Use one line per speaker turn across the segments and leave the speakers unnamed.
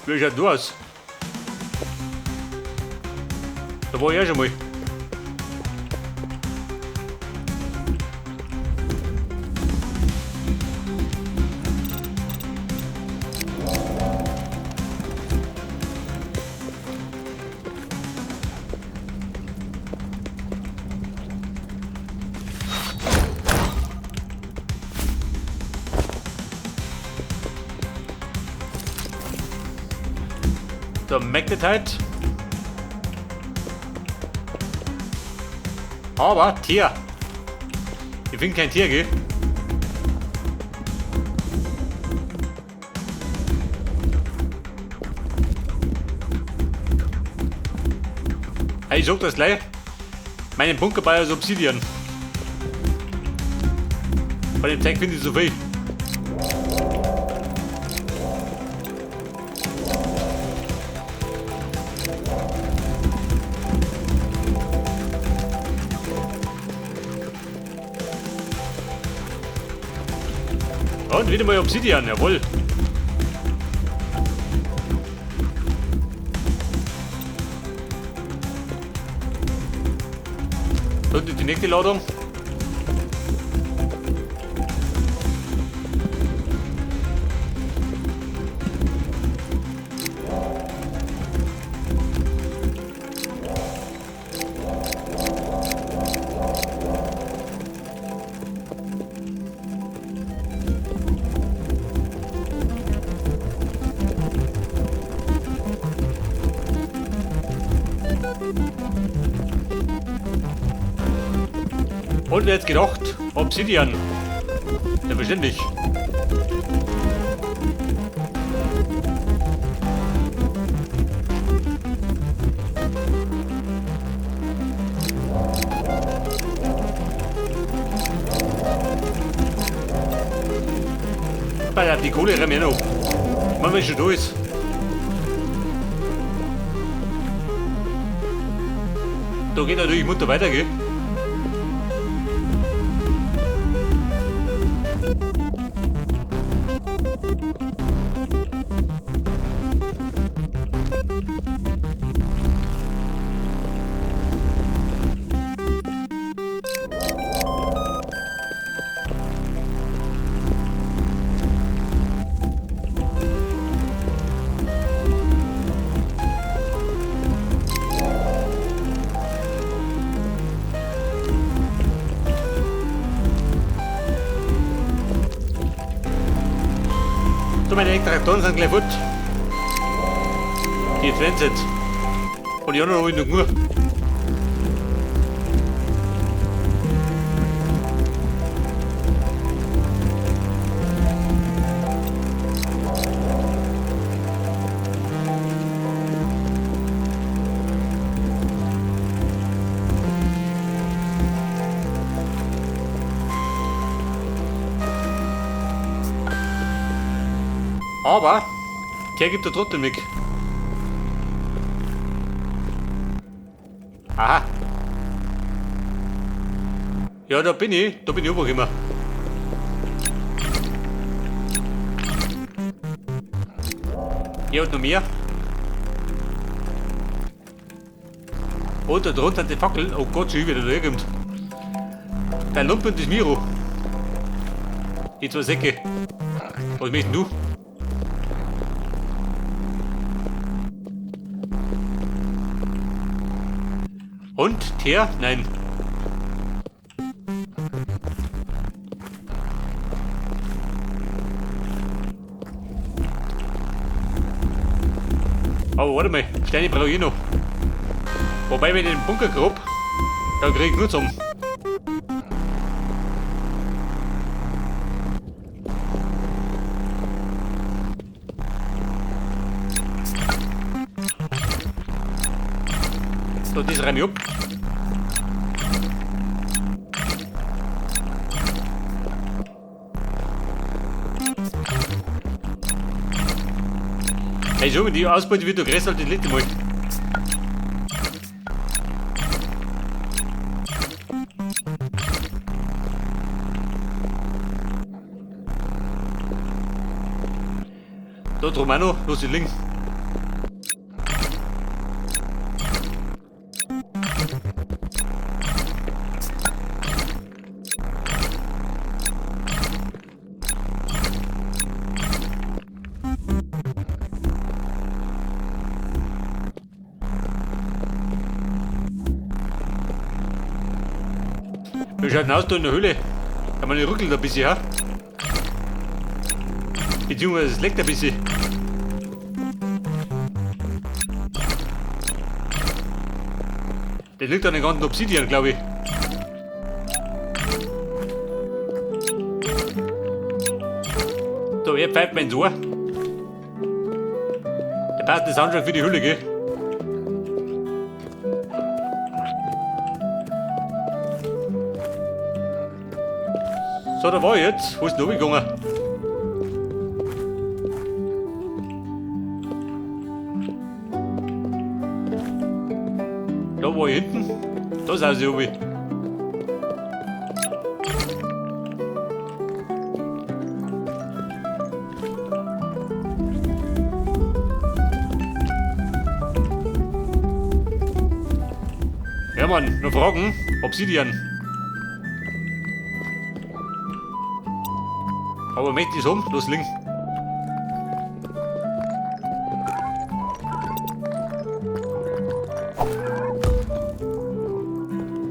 Wie schaut du aus? Da war ich auch schon mal. So, Magnetite. Aber Tier. Ich finde kein Tier, gell? Hey, ich sag das gleich. Meinen Bunker bei als Obsidian. Bei dem Tank finde ich so viel. Und wieder mal Obsidian, jawohl. Und die nächste Ladung. Und wer hätte gedacht? Obsidian. Selbstverständlich. Alter, die Kohle rennt mir noch. Mann, wenn schon da ist. Da geht natürlich munter weiter, gell? So, meine Traktoren sind gleich fort. Die Transit. Und die anderen habe ich noch genug. Aber der gibt er trotzdem weg. Aha. Ja, da bin ich runtergekommen. Hier hat noch mehr. Und da drunter die Fackeln. Oh Gott, schon wieder da herkommt. Der Lumpen und das Miro. Die zwei Säcke. Was möchtest du? Und? Teer? Nein. Aber warte mal, Steine brauche ich noch. Wobei, wenn ich den Bunker grub, dann krieg ich nur zum. So, das räume ich ab. Hey, so, wenn die Ausbeute wird noch größer als das letzte Mal. Da drum auch noch, los die links. Wie schaut denn aus da in der Höhle? Ja, meine ruckelt ein bisschen, ha? Beziehungsweise es leckt ein bisschen. Der liegt an den ganzen Obsidian, glaube ich. Da, er pfeift mir ins Ohr. Der passt das Soundtrack für die Höhle, gell? So, da war ich jetzt. Wo ist denn runtergegangen? Da war ich hinten. Da sind sie oben. Ja Mann, noch Fragen? Obsidian. Aber möchte ich's haben? Los links.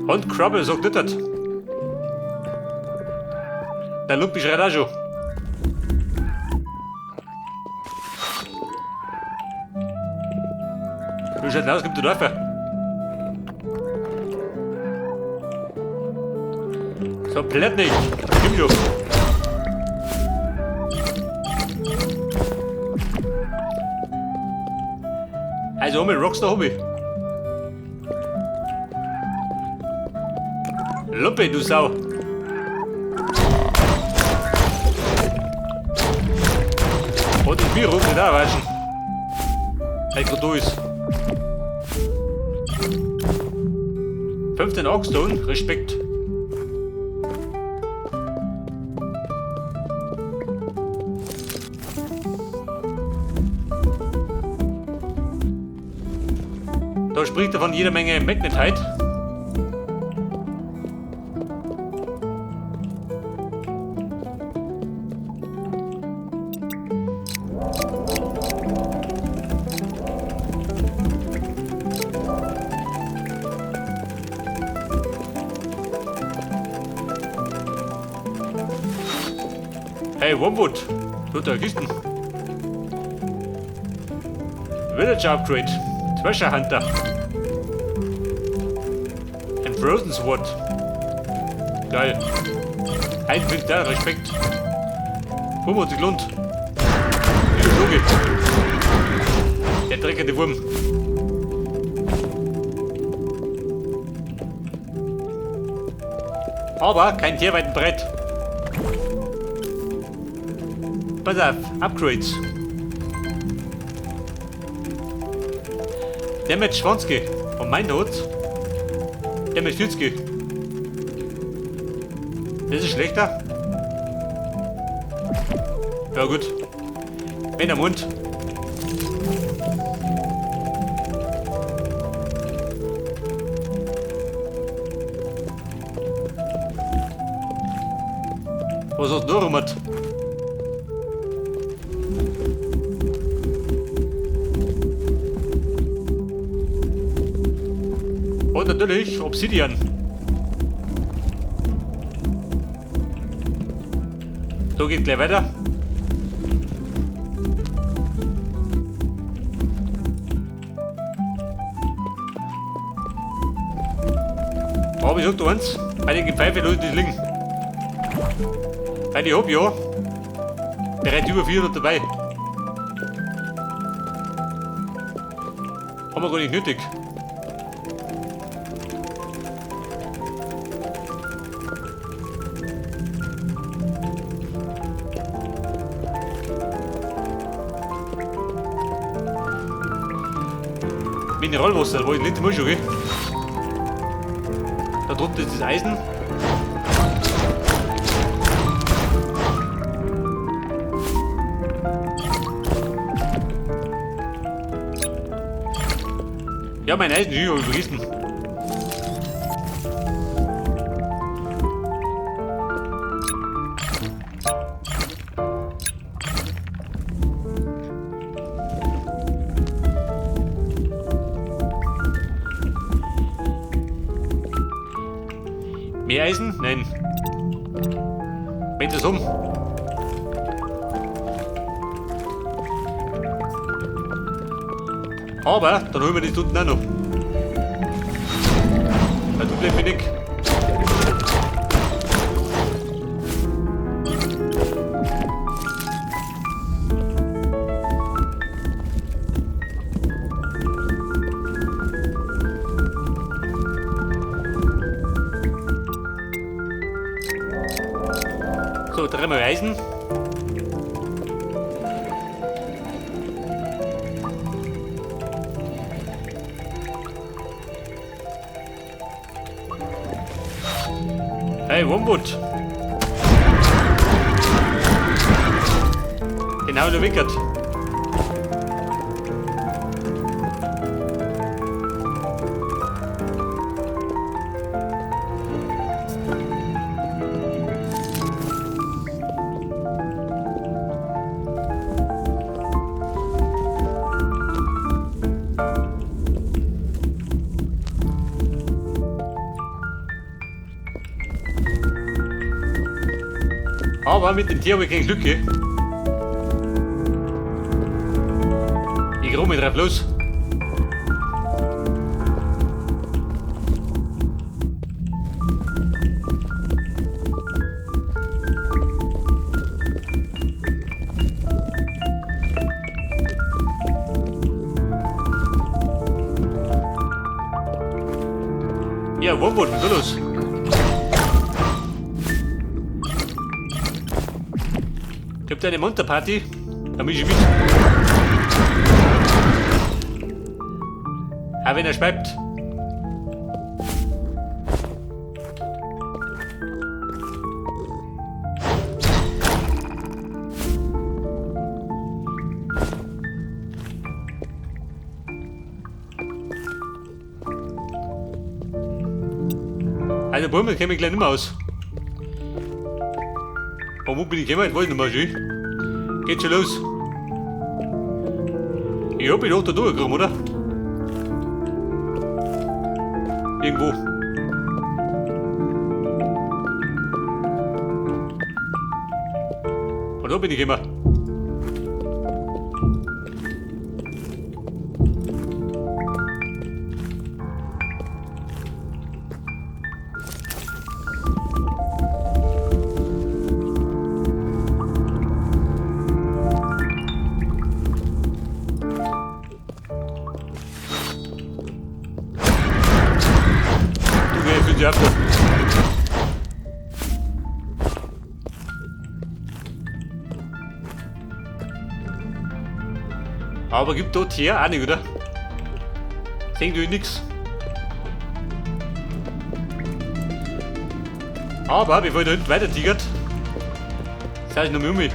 Und Crabble sagt nicht das. Der Lumpi schreit auch schon. Wie schaut denn aus? Kommt der Dorfer? So, plätt nicht. Komm schon. Also, mit Rockstar Hobby. Lumpe, du Sau. Und das Bier ruft nicht auch waschen. Hey, grad da ist. 15 Oakstone, Respekt. Da spricht er von jeder Menge Magnetite. Hey, Wormwood, tut da Kisten. Villager Upgrade, Treasure Hunter. Ein Frozen Sword. Geil. Ein Filter, Respekt. 25 Lund. Wie Der dreckige Wurm. Aber kein Tierweitenbrett. Pass auf, Upgrades. Damage 20. Und mein Hut. Damage 40. Das ist schlechter. Ja gut. Wenn am Mund. Was hast du rum? Und natürlich Obsidian. So geht gleich weiter. Aber ich sag dir eins, bei den Gepfeife lasse ich das liegen. Weil ich hab ja bereits über 400 dabei. Haben wir gar nicht nötig. Mineralwasser, da war ich letztes Mal schon, gell? Da drunter ist das Eisen. Ja, mein Eisen, ich hab ich vergessen. Mehr Eisen? Nein. Bringt das um. Aber dann holen wir das unten auch noch. Weil du bleibst nicht. So, dreimal Eisen. Hey, Wombat. Den habe ich noch weggehört. Aber mit dem Tier habe ich kein Glück, gell? Ich grub mich drauf los. Ja, Wombat, was ist los? Gibt eine Monsterparty? Da mische ich mit. Auch wenn er schreibt. Also Bäume käme ich gleich nicht mehr aus. Warum bin ich gekommen? Ich weiß nicht mehr schön. Geht schon los. Ich hab mich doch da durchgekommen, oder? Irgendwo. Und da bin ich immer. Aber gibt dort hier auch nicht, oder? Sehen du nix. Aber bevor ich da hinten weiter tigert, sag ich noch mal um mich.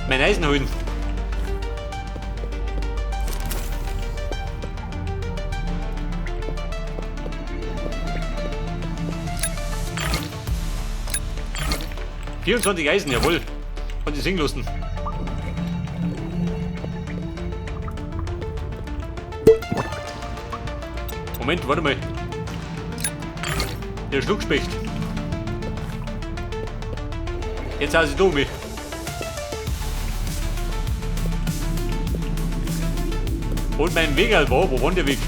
Mein Eisen holen. 24 Eisen, jawohl. Und die singen lassen. Moment, warte mal. Der Schluckspecht. Jetzt hasse ich da mich. Und mein Weg halt war, wo war der Weg?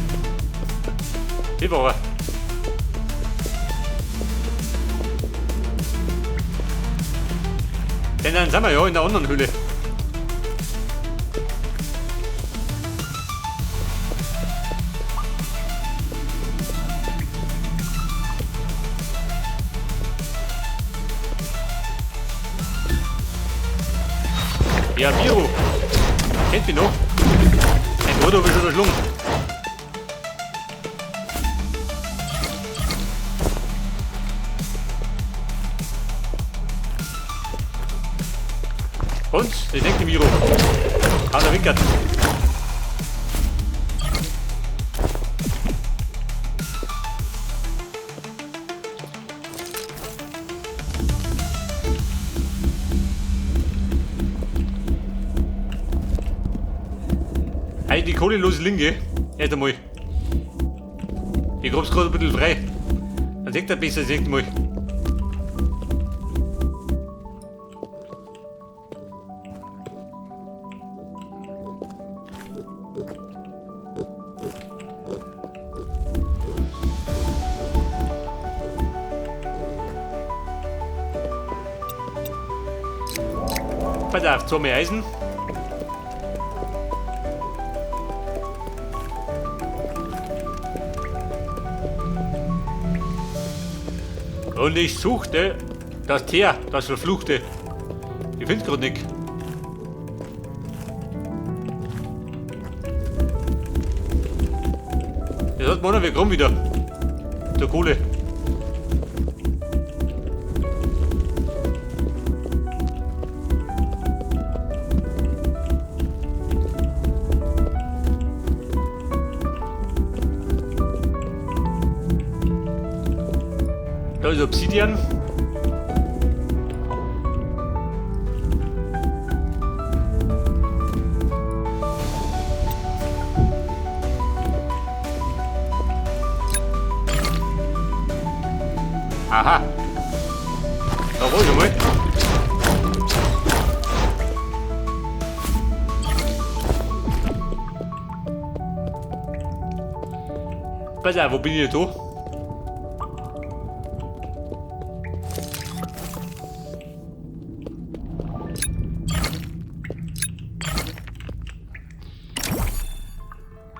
Hier war er. Denn dann sind wir ja in der anderen Höhle. Ja, Miro. Kennt mich noch. Ein Bruder habe ich schon erschlungen. Und, das denkt die Miro. Hat er wickert. Hey, die kohlelose Linke. Erst einmal. Ich grab's gerade ein bisschen frei. Dann sieht er besser, sieht mal. Pass auf, zwei Eisen. Und ich suchte das Teer, das Verfluchte. Ich find's grad nicht. Jetzt hat man wir kommen wieder. Zur Kohle. Da ist Obsidian. Aha. Da war ich einmal. Pass auf, wo bin ich da?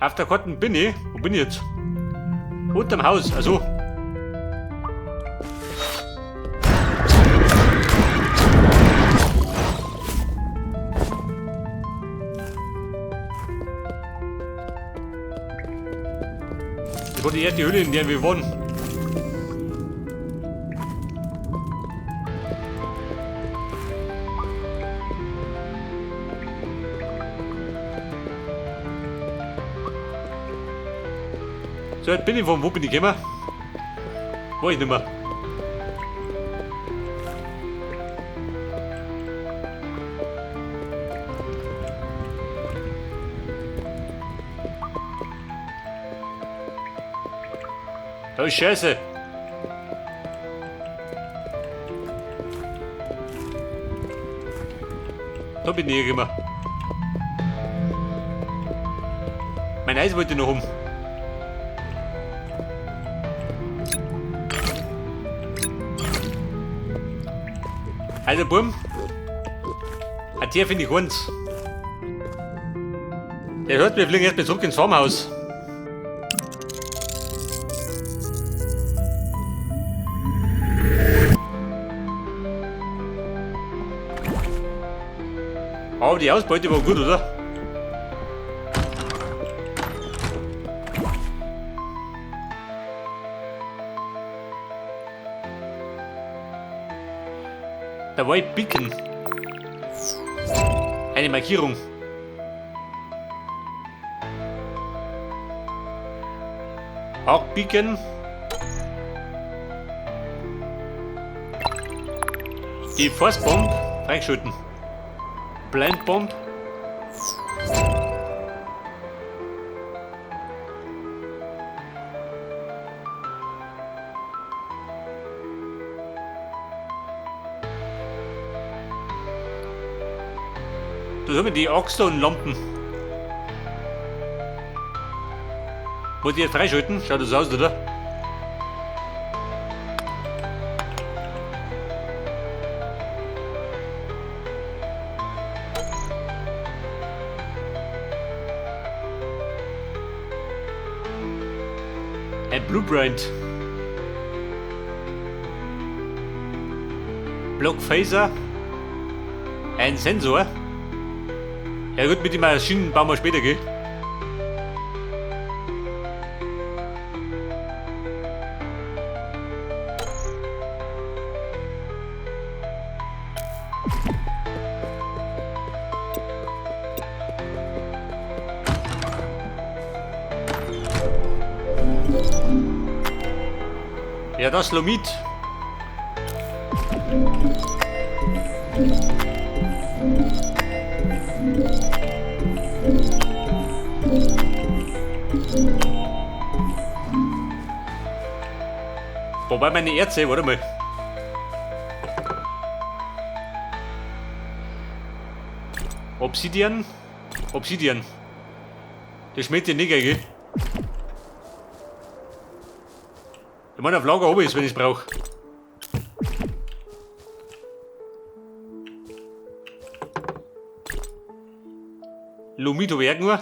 Auf der Karten bin ich. Wo bin ich jetzt? Unterm Haus, also. Das war die erste Höhle, in der wir waren. So, jetzt bin ich von wo bin ich gekommen? Weiß ich nicht mehr. Da ist Scheiße. Da bin ich gekommen. Mein Eis wollte ich noch um. Also Bum, ein Tier finde ich eins. Der hört, wir fliegen erstmal zurück ins Farmhaus. Aber die Ausbeute war gut, oder? Der White Beacon. Eine Markierung. Auch Beacon. Die Force Bomb freigeschalten. Blind Bomb. Da haben wir die Oxstone-Lampen. Muss ich jetzt freischalten? Schaut das aus, oder? Ein Blueprint. Blockphaser. Ein Sensor. Ja gut, mit den Maschinen bauen wir später, gell? Ja, das Lomit. Wobei meine Erze, warte mal. Obsidian? Obsidian. Das schmeckt dir nicht, gell? Ich meine, auf Lager oben ist, wenn ich es brauche. Lumito Werk nur.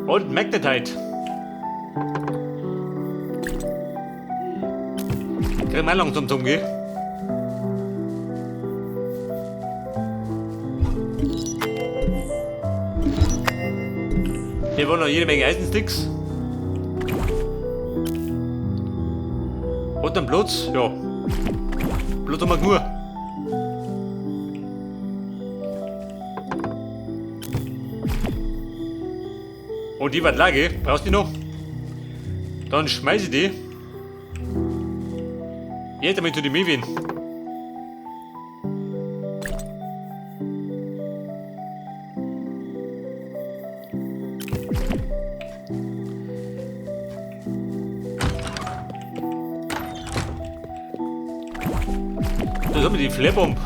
Und Magnetite. Kriegen wir langsam zum, gell? Hier wollen noch jede Menge Eisensticks. Und dann Platz, ja. Platz haben wir genug. Und die wird Lage, brauchst du die noch? Dann schmeiß ich die. Jetzt damit zu die Mewin. Das haben wir die Flare-Bomb.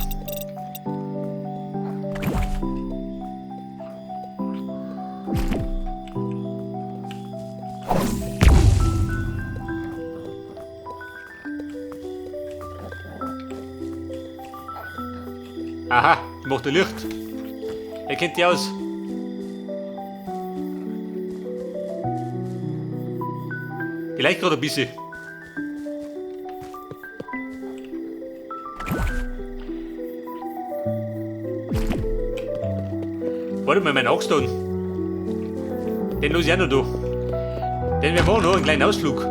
Aha, macht er Licht. Er kennt die aus. Vielleicht gerade ein bisschen. Warte mal, mein Augstone. Den los ich auch noch da. Denn wir machen noch einen kleinen Ausflug.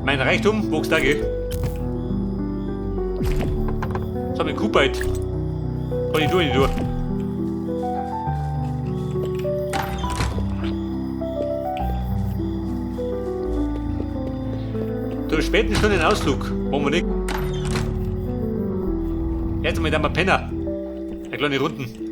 Mein Reichtum wächst auch, gell? So, mit Kupait. Kann ich durch, nicht durch. Zur späten Stunde einen Ausflug. Machen wir nicht. Jetzt mit einem Penner. Eine kleine Runden.